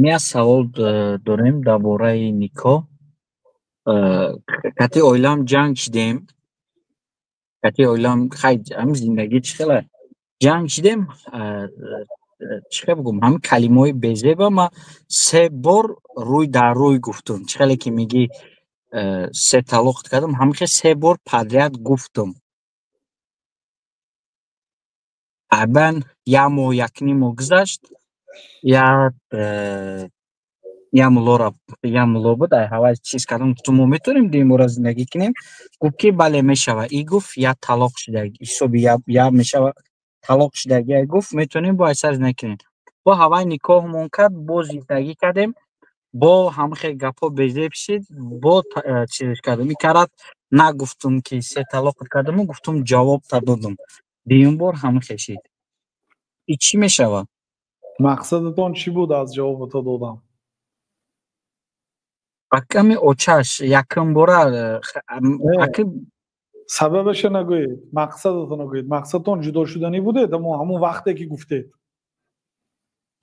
Як савол дорем дар бораи никоҳ. Кати оилам ҷанг шидем. Кати оилам, хай, ҳамин зиндагӣ чӣ хела, ҷанг шидем. Чӣ хел бигӯм, ҳамин калимаҳои безеба ма се бор рӯй дар рӯй гуфтум. Чӣ хеле ки мегӣ, се талоқ кардам, ҳамин хел се бор подряд гуфтум. Баъдан як моҳ, якним моҳ гузашт, як муллоро, як мулло буд, ай ҳавай чиз кардам, гуфтум: «Мо метавонем дуюмбора зиндагӣ кунем?» Гуфт, ки бале, мешава. И гуфт, як талоқ шуда ҳисоби як мешава, талоқ шудагӣ. Гуфт, метавонем бо айсар зиндагӣ кунем. Бо ҳавай никоҳмон кард, бо зиндагӣ кардем, бо ҳамин хел гапҳо безеб шид, бо чиз кардам. И карат нагуфтум, ки се талоқ кардаму, гуфтум: «Ҷавобта додум». Дуюм бор ҳамин хел шид. И чӣ мешавад? Мақсадатон чӣ буд аз ҷавобата додам? Аками очаш якум бора аки. Сабабаша нагӯед, мақсадатонро гӯед. Мақсадтон ҷудо шуданӣ будед ҳамон вақте ки гуфтед?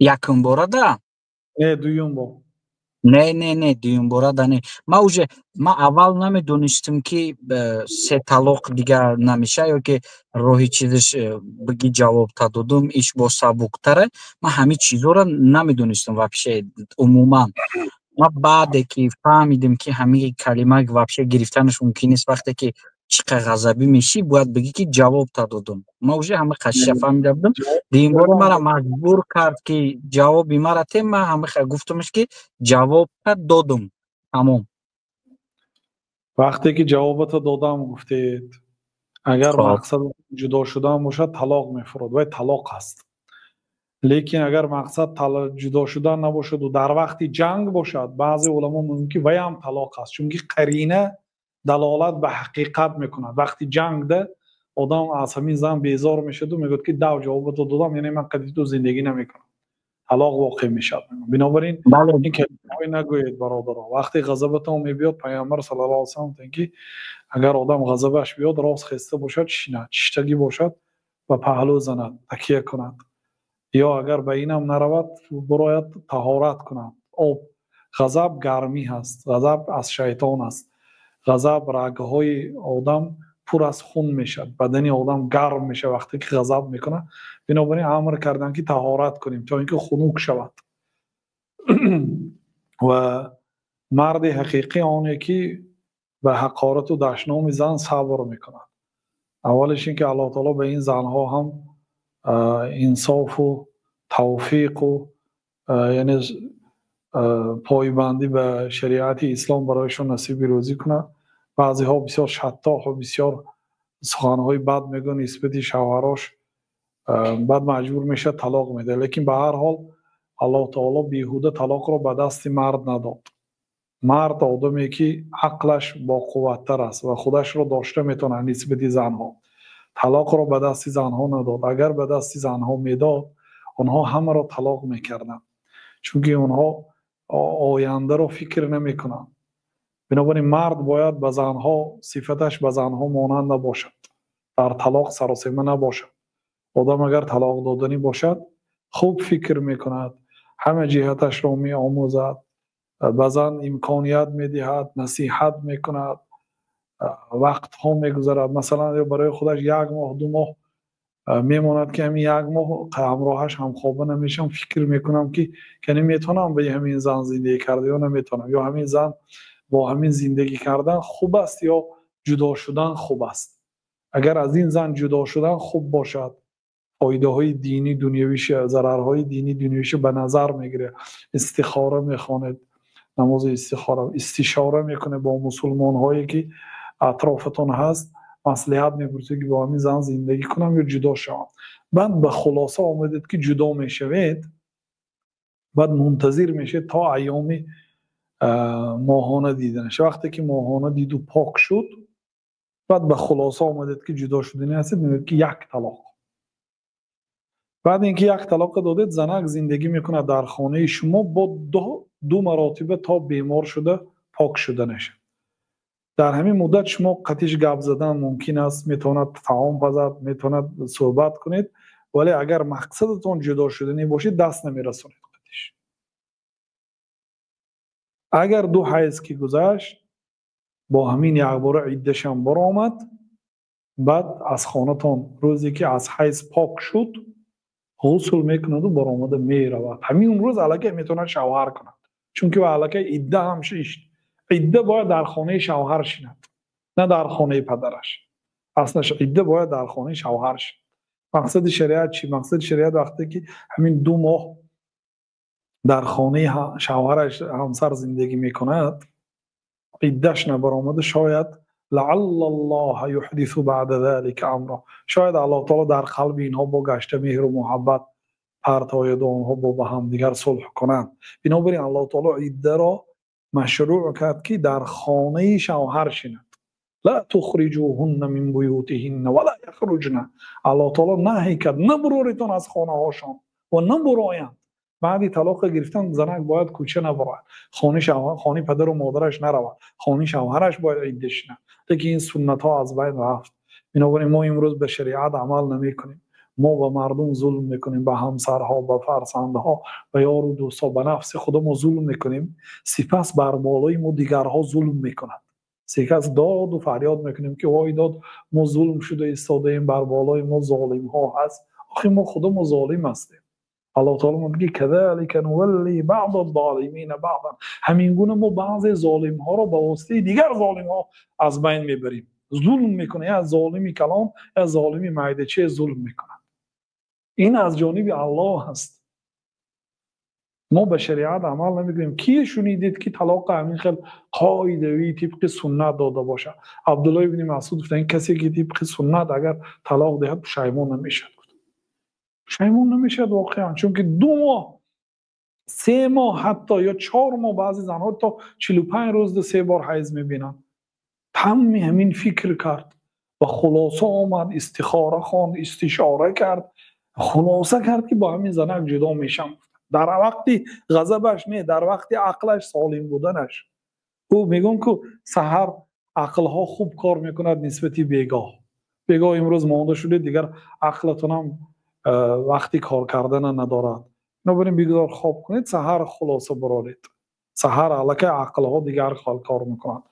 Якум бора да? Не, дуюм бор. Не, не, не, дуюм бора да не. Ма уже, ма аввал намедонистам, ки се талоқ дигар намеша ё ки роҳи чизаш бигӣ ҷавобта додум, иш бо сабуктаре. Ма ҳамин чизҳоро намедонистам вообще умуман. Ма баъде ки фаҳмидем, ки ҳамин калима вообще гирифтанаш мумкин нест, вақте ки чӣ қадр ғазабӣ мешӣ, бояд бигӣ, ки ҷавобта додум. Ма уже ҳама қашиша фаҳмида будам. Дуюм бора мара маҷбур кард, ки ҷавоби мара те. Ма ҳама гуфтумш, ки ҷавобта додум, тамом. Вақте ки ҷавобата додам гуфтед, агар мақсад ҷудо шудан бошад, талоқ мефурод, вай талоқ аст. Лекин агар мақсад ҷудо шудан набошаду дар вақти ҷанг бошад, баъзе уламо мегӯянд, ки вайам талоқ аст, чунки қарина далолат ба ҳақиқат мекунад. Вақти ҷангда одам аз ҳамин зан безор мешаду мегӯяд, ки дав, ҷавобато додам, яъне ман қади ту зиндагӣ намекунам, талоқ воқеъ мешавад. Бинобар ин ин калимаҳое нагӯед, бародаро, вақте ғазабатон мебиёд. Пайғамбар саллаллоҳу алайҳи васаллам гуфтанд, ки агар одам ғазабаш биёд, рост хеста бошад, шинад, шиштагӣ бошад, ба паҳлӯ занад, такя кунад, ё агар ба инам наравад, бурояд, таҳорат кунад. Об, ғазаб гармӣ ҳаст, ғазаб аз шайтон аст. Ғазаб рагҳои одам пур аз хун мешавад, бадани одам гарм мешавад, вақте ки ғазаб мекунад. Бинобар ин амр карданд, ки таҳорат кунем, то ин ки хунук шавад. Ва марди ҳақиқӣ оне ки ба ҳақорату дашноми зан сабр мекунад. Аввалиш ин ки Аллоҳ таоло ба ин занҳо ҳам инсофу тавфиқу, яъне пойбандӣ ба шариати ислом барояшон насиби рӯзӣ кунад. Баъзеҳо бисёр шаттоҳу бисёр суханҳои бад мегӯянд нисбати шавҳарош, баъд маҷбур мешавад, талоқ медиҳад. Лекин ба ҳар ҳол Аллоҳ таоло беҳуда талоқро ба дасти мард надод. Мард одаме ки ақлаш боқувваттар аст ва худашро дошта метавонад нисбати занҳо. Талоқро ба дасти занҳо надод. Агар ба дасти занҳо медод, онҳо ҳамаро талоқ мекарданд, чунки онҳо ояндаро фикр намекунанд. Бинобар ин мард бояд ба занҳо, сифаташ ба занҳо монанд набошад, дар талоқ саросема набошад. Одам агар талоқ доданӣ бошад, хуб фикр мекунад, ҳама ҷиҳаташро меомӯзад, ба зан имконият медиҳад, насиҳат мекунад, вақтҳо мегузарад. Масалан, ё барои худаш як моҳ, 2 моҳ мемонад, ки ҳамин як моҳ ҳамроҳаш ҳамхоба намешавам, фикр мекунам, ки кани метавонам ба ҳамин зан зиндагӣ карда ё наметавонам, ё ҳамин зан бо ҳамин зиндагӣ кардан хуб аст ё ҷудо шудан хуб аст. Агар аз ин зан ҷудо шудан хуб бошад, фоидаҳои динӣ дунявиша, зарарҳои динӣ дунявиша ба назар мегирад, истихора мехонед, намози истихора, истишора мекунед бо мусулмонҳое ки атрофатон ҳаст, маслиҳат мепурсед, ки бо ҳамин зан зиндагӣ кунам ё ҷудо шавам. Баъд ба хулоса омадед, ки ҷудо мешавед, баъд мунтазир мешавед то айёми моҳона диданаш. Вақте ки моҳона диду пок шуд, баъд ба хулоса омадед, ки ҷудо шуданӣ ҳастед, мегӯяд, ки як талоқ. Баъд ин ки як талоқа додед, занак зиндагӣ мекунад дар хонаи шумо бо ду маротиба то бемор шуда пок шуда нашад. Дар ҳамин муддат шумо қатиш гап задан мумкин аст, метавонад таом пазад, метавонад суҳбат кунед, вале агар мақсадатон ҷудо шуданӣ бошед, даст намерасонед қатиш. Агар ду ҳайз ки гузашт, бо ҳамин якбора иддашам баромад, баъд аз хонатон рӯзе ки аз ҳайз пок шуд, ғусл мекунаду баромада меравад. Ҳамин рӯз аллакай метавонад шавҳар кунад, чунки аллакай идда ҳам шишт. Идда бояд дар хонаи шавҳар шинад, на дар хонаи падараш. Аслаш идда бояд дар хонаи шавҳар шинад. Мақсади шариат чӣ? Мақсади шариат вақте ки ҳамин 2 моҳ дар хонаи шавҳараш ҳамсар зиндагӣ мекунад, иддаш набаромада, шояд лааллаллоҳа юҳдису баъда залика амра, шояд Аллоҳ таоло дар қалби инҳо бо гашта меҳру муҳаббат партояду онҳо бо ба ҳамдигар сулҳ кунанд. Бинобар ин Аллоҳ таоло иддаро машрӯъ кард, ки дар хонаи шавҳар шинад. Ла тухриҷуҳунна мин буютиҳинна ва ла яхруҷна. Аллоҳ таоло наҳй кард, набуроритон аз хонаҳошон ва набуроянд. Баъди талоқа гирифтан занак бояд кӯча набарояд, хонаи падару модараш наравад, хонаи шавҳараш бояд идда шинад. Лекин ин суннатҳо аз байн рафт. Бинобар ин мо имрӯз ба шариат амал намекунем. Мо ба мардум зулм мекунем, ба ҳамсарҳо, ба фарзандҳо, ба ёру дӯстҳо, ба нафси худамо зулм мекунем. Сипас бар болои мо дигарҳо зулм мекунанд. Сипас доду фарёд мекунем, ки вой дод, мо зулм шуда истодаем, бар болои мо золимҳо ҳаст. Охи мо худамо золим ҳастем. Аллоҳ таоло мегӯяд, казалика нувалли баъда золимина баъдан. Ҳамин гуна мо баъзе золимҳоро ба воситаи дигар золимҳо аз байн мебарем. Зулм мекунад, я золими калон, я золими майдаче зулм мекунад. Ин аз ҷониби Аллоҳ аст. Мо ба шариат амал намекунем. Кие шунидед, ки талоқа ҳамин хел қоидавӣ тибқи суннат дода бошад? Абдуллоҳ ибни Масъуд гуфтанд, касе ки тибқи суннат агар талоқ диҳад, пушаймон намешавад. Пушаймон намешавад воқеан, чунки 2 моҳ, 3 моҳ, ҳатто ё 4 моҳ, баъзе занҳо то 45 рӯз 3 бор ҳайз мебинанд. Тамми ҳамин фикр кард ва хулоса омад, истихора хонд, истишора кард, хулоса кард, ки бо ҳамин занак ҷудо мешам. Дар вақти ғазабаш не, дар вақти ақлаш солим буданаш. Ӯ мегӯм, ки саҳар ақлҳо хуб кор мекунад нисбати бегоҳ. Бегоҳ имрӯз монда шудед, дигар ақлатонам вақти кор кардана надорад. Бинобар ин бигзор хоб кунед, саҳар хулоса бароред. Саҳар аллакай ақлҳо дигар хол кор мекунанд.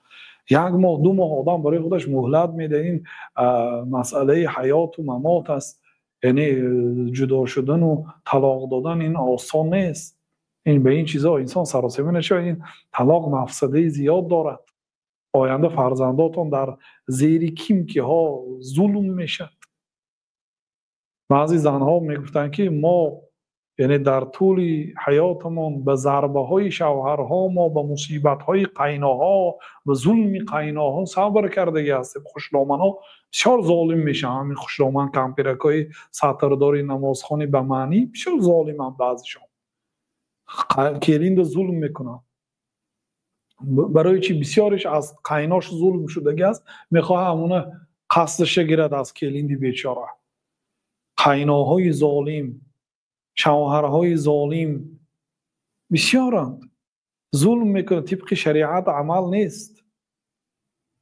1 моҳ, 2 моҳ одам барои худаш муҳлат медиҳад. Ин масъалаи ҳаёту мамот аст. Яъне ҷудо шудану талоқ додан ин осон нест. Ин ба ин чизҳо инсон саросема нашавад. Ин талоқ мафсадаи зиёд дорад. Оянда фарзандотон дар зери кимкиҳо зулм мешавад. Баъзе занҳо мегуфтанд, ки мо яъне дар тӯли ҳаётамон ба зарбаҳои шавҳарҳо, мо ба мусибатҳои қайноҳо, ба зулми қайноҳо сабр кардагӣ ҳастем. Хушломанҳо бисёр золим мешаванд. Ҳамин хушломан кампиракҳои сатрдори намозхони ба маънӣ бисёр золиманд. Баъзешон келинда зулм мекунанд. Барои чи бисёриш аз қайнош зулм шудагӣ аст, мехоҳад ҳамона қасдаша гирад аз келинди бечора. Қайноҳои золим, шавҳарҳои золим бисёранд. Зулм мекунанд, тибқи шариат амал нест.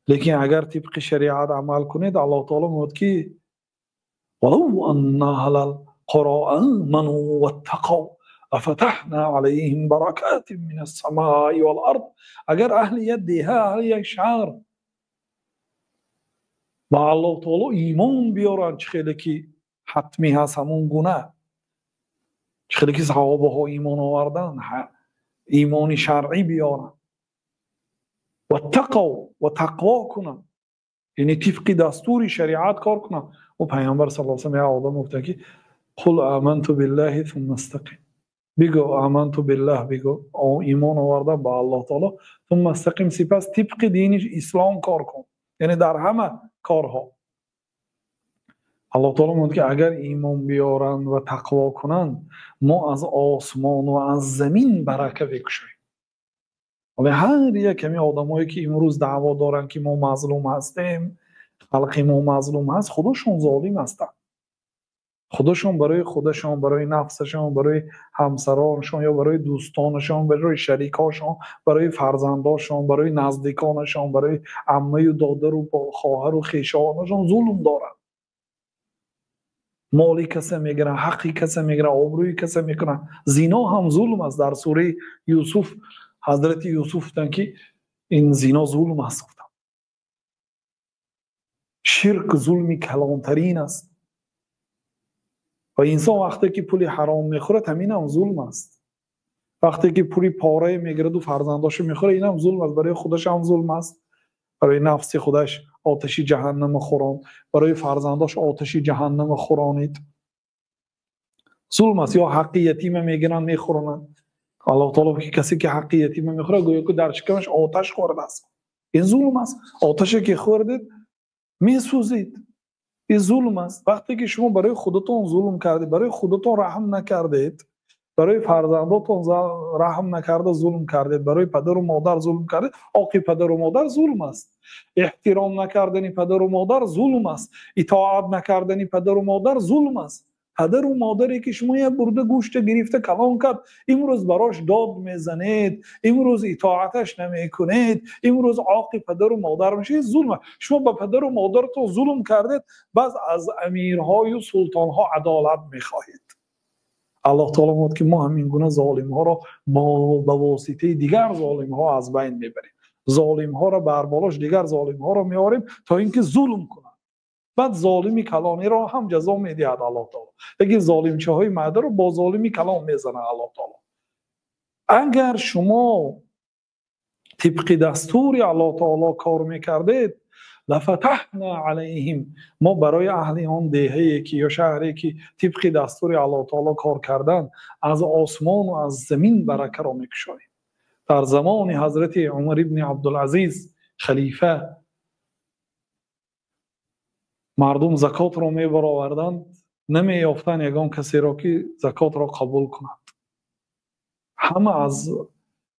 Лекин агар тибқи шариат амал кунед, Аллоҳ таоло мегӯяд, ки валав анна аҳлал қуро аману ваттақав лафатаҳна алайҳим баракатин минас самаи вал ард. Агар аҳли як деҳа, аҳли як шаҳр ба Аллоҳ таоло имон биёранд, чӣ хеле ки ҳатмӣ ҳаст ҳамон гуна, чӣ хеле ки саҳобаҳо имон оварданд, имони шаръӣ биёранд, ваттақав ва тақво кунанд, яъне тибқи дастури шариат кор кунанд. Ӯ пайғамбар саллаллоҳу алайҳи васаллам як одам гуфтанд, ки қул аманту биллаҳи сумма истақим. Бигӯ аманту биллаҳ, бигӯ имон овардам ба Аллоҳ таоло, сумма истақим, сипас тибқи дини ислом кор кун, яъне дар ҳама корҳо. Аллоҳ таоло мегӯяд, ки агар имон биёранд ва тақво кунанд, мо аз осмон ва аз замин барака мекушоем. Вале ҳар як ҳамин одамое, ки имрӯз даъво доранд, ки мо мазлум ҳастем, халқи мо мазлум ҳаст, худашон золим ҳастанд. Худашон барои худашон, барои нафсашон, барои ҳамсаронашон ё барои дӯстонашон, барои шарикҳошон, барои фарзандошон, барои наздиконашон, барои аммаю додару хоҳару хешовонашон зулм доранд. Моли каса мегиранд, ҳаққи каса мегиранд, обрӯи каса мекунанд. Зино ҳам зулм аст. Дар сураи Юсуф Ҳазрати Юсуф гуфтанд, ки ин зино зулм аст. Гуфтанд, ширк зулми калонтарин аст ва инсон вақте ки пули ҳаром мехӯрад, ҳамин ҳам зулм аст. Вақте ки пули порае мегираду фарзандошо мехӯрад, ин ҳам зулм аст. Барои худаш ҳам зулм аст, барои нафси худаш оташи ҷаҳаннама хӯронд, барои фарзандош оташи ҷаҳаннама хӯронид. Зулм аст. Ё ҳаққи ятима мегиранд, мехӯронанд. Аллоҳ таоло ки касе ки ҳаққи ятима мехӯрад, гӯё ки дар шикамаш оташ хӯрдааст. Ин зулм аст. Оташе ки хӯрдед, месӯзед. Ин зулм аст. Вақте ки шумо барои худатон зулм кардед, барои худатон раҳм накардед, барои фарзандотон раҳм накарда зулм кардед, барои падару модар зулм кардед, оқи падару модар зулм аст. Эҳтиром накардани падару модар зулм аст. Итоат накардани падару модар зулм аст. Падару модаре ки шумо як бурда гӯшта гирифта калон кард, имрӯз барош дод мезанед, имрӯз итоаташ намекунед, имрӯз оқи падару модар мешавед, зулм аст. Шумо ба падару модаратон зулм кардед, баъз аз амирҳою султонҳо адолат мехоҳед. Аллоҳ таоло мегӯяд, ки мо ҳамин гуна золимҳоро ба воситаи дигар золимҳо аз байн мебарем. Золимҳоро бар болош дигар золимҳоро меорем, то ин ки зулм кунанд. Баъд золими калониро ҳам ҷазо медиҳад Аллоҳ таоло. Лекин золимчаҳои маъдаро бо золими калон мезанад Аллоҳ таоло. Агар шумо тибқи дастури Аллоҳ таоло кор мекардед, лафатаҳна алайҳим, мо барои аҳли он деҳае ки ё шаҳре ки тибқи дастури Аллоҳ таоло кор кардан, аз осмону аз замин баракаро мекушоем. Дар замони ҳазрати Умар ибни Абдулазиз халифа, мардум закотро мебароварданд, намеёфтанд ягон касеро ки закотро қабул кунад. Ҳама аз,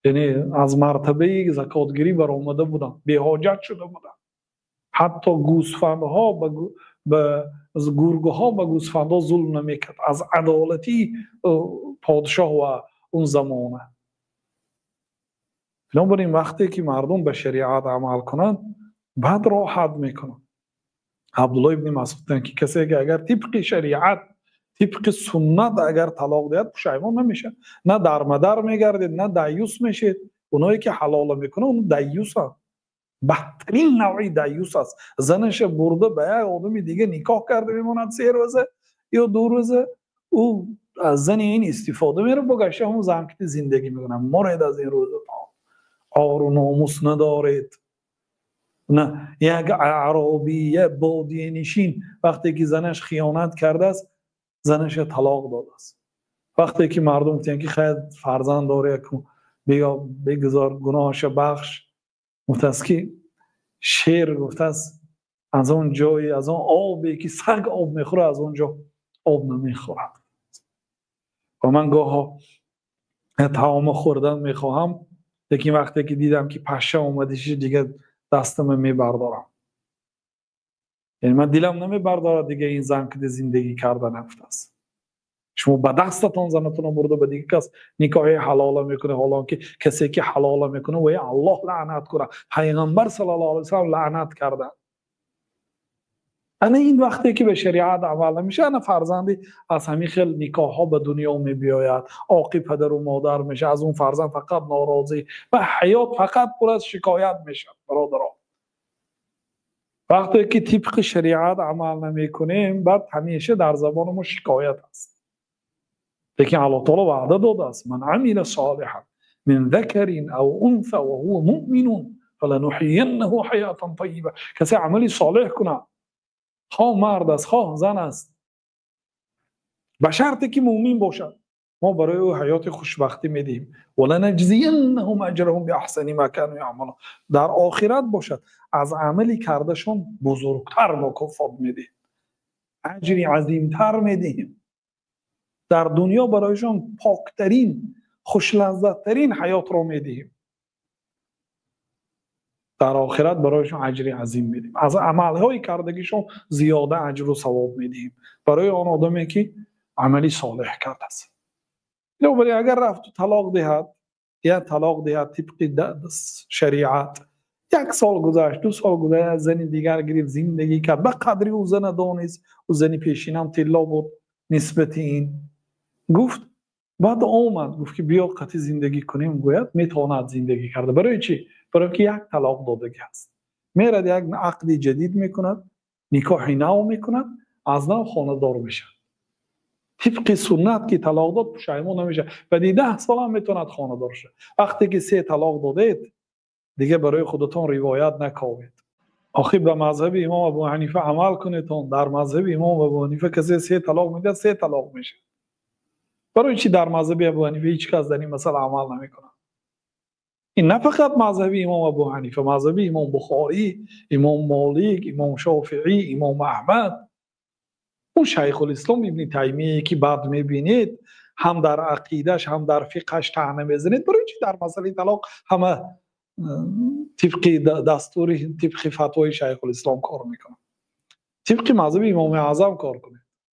яъне аз мартабаи закотгирӣ баромада буданд, беҳоҷат шуда буданд. Ҳатто гӯсфандҳо ба гургҳо ба гӯсфандҳо зулм намекард аз адолати подшоҳ ва он замона. Бинобар ин вақте ки мардум ба шариат амал кунанд, баъд роҳат мекунанд. Абдуллоҳ ибни Масъуд гуфтанд, ки касе ки агар тибқи шариат, тибқи суннат агар талоқ диҳад, пушаймон намешавад. На дармадар мегардед, на даюс мешед. Оное ки ҳалола мекунанд, он даюсанд. Бадтарин навъи даюс аст. Занаша бурда ба як одами дига никоҳ карда мемонад 3 рӯза ё 2 рӯза, ӯ аз зани ин истифода меравад, бо гашта ҳамон зан ки зиндагӣ мекунад. Моред аз ин рӯзатон, ору номус надоред. На, як аъробия бодиянишин вақте ки занаш хиёнат кардааст, занаша талоқ додааст. Вақте ки мардум гуфтанд, ки хайр, фарзанд дорӣ, бигузор гуноҳаша бахш, гуфтааст ки шер гуфтааст аз он ҷое, аз он обе ки саг об мехӯрад, аз он ҷо об намехӯрад. Ва ман гоҳо таома хӯрдан мехоҳам, лекин вақте ки дидам ки паша омадиши, дигар дастама мебардорам. Яъне ман дилам намебардорад дига ин зан ки зиндагӣ карда нагуфтааст. Шумо ба дастатон занатонро бурда ба дигар кас никоҳи ҳалола мекунед, ҳолон ки касе ки ҳалола мекунад, вай Аллоҳ лаънат кунад. Пайғамбар саллаллоҳу алайҳи васаллам лаънат карда. Ана ин вақте ки ба шариат амал намешавад, ана фарзанди аз ҳамин хел никоҳҳо ба дунё мебиёяд, оқи падару модар мешавад, аз он фарзанд фақат норозӣ ва ҳаёт фақат пур аз шикоят мешавад. Бародарон, вақте ки тибқи шариат амал намекунем, баъд ҳамеша дар забони мо шикоят аст. Лекин Аллоҳ таоло ваъда додааст: ман амила солиҳан мин закарин ав унса ва ҳува муъминун фалануҳйияннаҳу ҳаётан тайиба. Касе амали солеҳ кунад, хоҳ мард аст, хоҳ зан аст, ба шарте ки муъмин бошад, мо барои ӯ ҳаёти хушбахтӣ медиҳем. Валанаҷзияннаҳум аҷраҳум биаҳсани ма кану яъмалун. Дар охират бошад, аз амали кардашон бузургтар мукофот медиҳем, аҷри азимтар медиҳем. Дар дунё барояшон поктарин, хушлаззаттарин ҳаётро медиҳем, дар охират барояшон аҷри азим медиҳем, аз амалҳои кардагишон зиёда аҷру савоб медиҳем барои он одаме ки амали солеҳ кардааст. Бинобар ин агар рафту талоқ диҳад, як талоқ диҳад тибқи шариат, 1 сол гузашт, 2 сол гузашт, зани дигар гирифт, зиндагӣ кард, ба қадри ӯ зана донист, ӯ зани пешинам тилло буд нисбати ин, гуфт Баъд омад, гуфт, ки биё, қатӣ зиндагӣ кунем, гӯяд, метавонад зиндагӣ карда. Барои чӣ? Барои ки як талоқ додагӣ ҳаст. Мерад, як ақди ҷадид мекунад, никоҳи нав мекунад, аз нав хонадор мешавад. Тибқи суннат, ки талоқ дод, пушаймон намешавад. Баъди 10 сол ҳам метавонад хонадор шавад. Вақте ки се талоқ додед, дига барои худатон ривоят наковед. Охир ба мазҳаби имом Абу Ҳанифа амал кунедон. Дар мазҳаби имом Абу Ҳанифа касе се талоқ медиҳад, се талоқ мешавад. Барои чӣ дар мазҳаби Абу Ҳанифа ҳеҷ кас дар ин масъала амал намекунад? Ин на фақат мазҳаби имом Абу Ҳанифа, мазҳаби имом Бухорӣ, имом Молик, имом Шофиӣ, имом Аҳмад, он Шайхулислом Ибни Таймие, ки баъд мебинед, ҳам дар ақидаш, ҳам дар фиқҳаш таъна мезанед. Барои чӣ дар масъалаи талоқ ҳама тибқи дастури, тибқи фатвои Шайхулислом кор мекунад? Тибқи мазҳаби имоми аъзам кор кунед.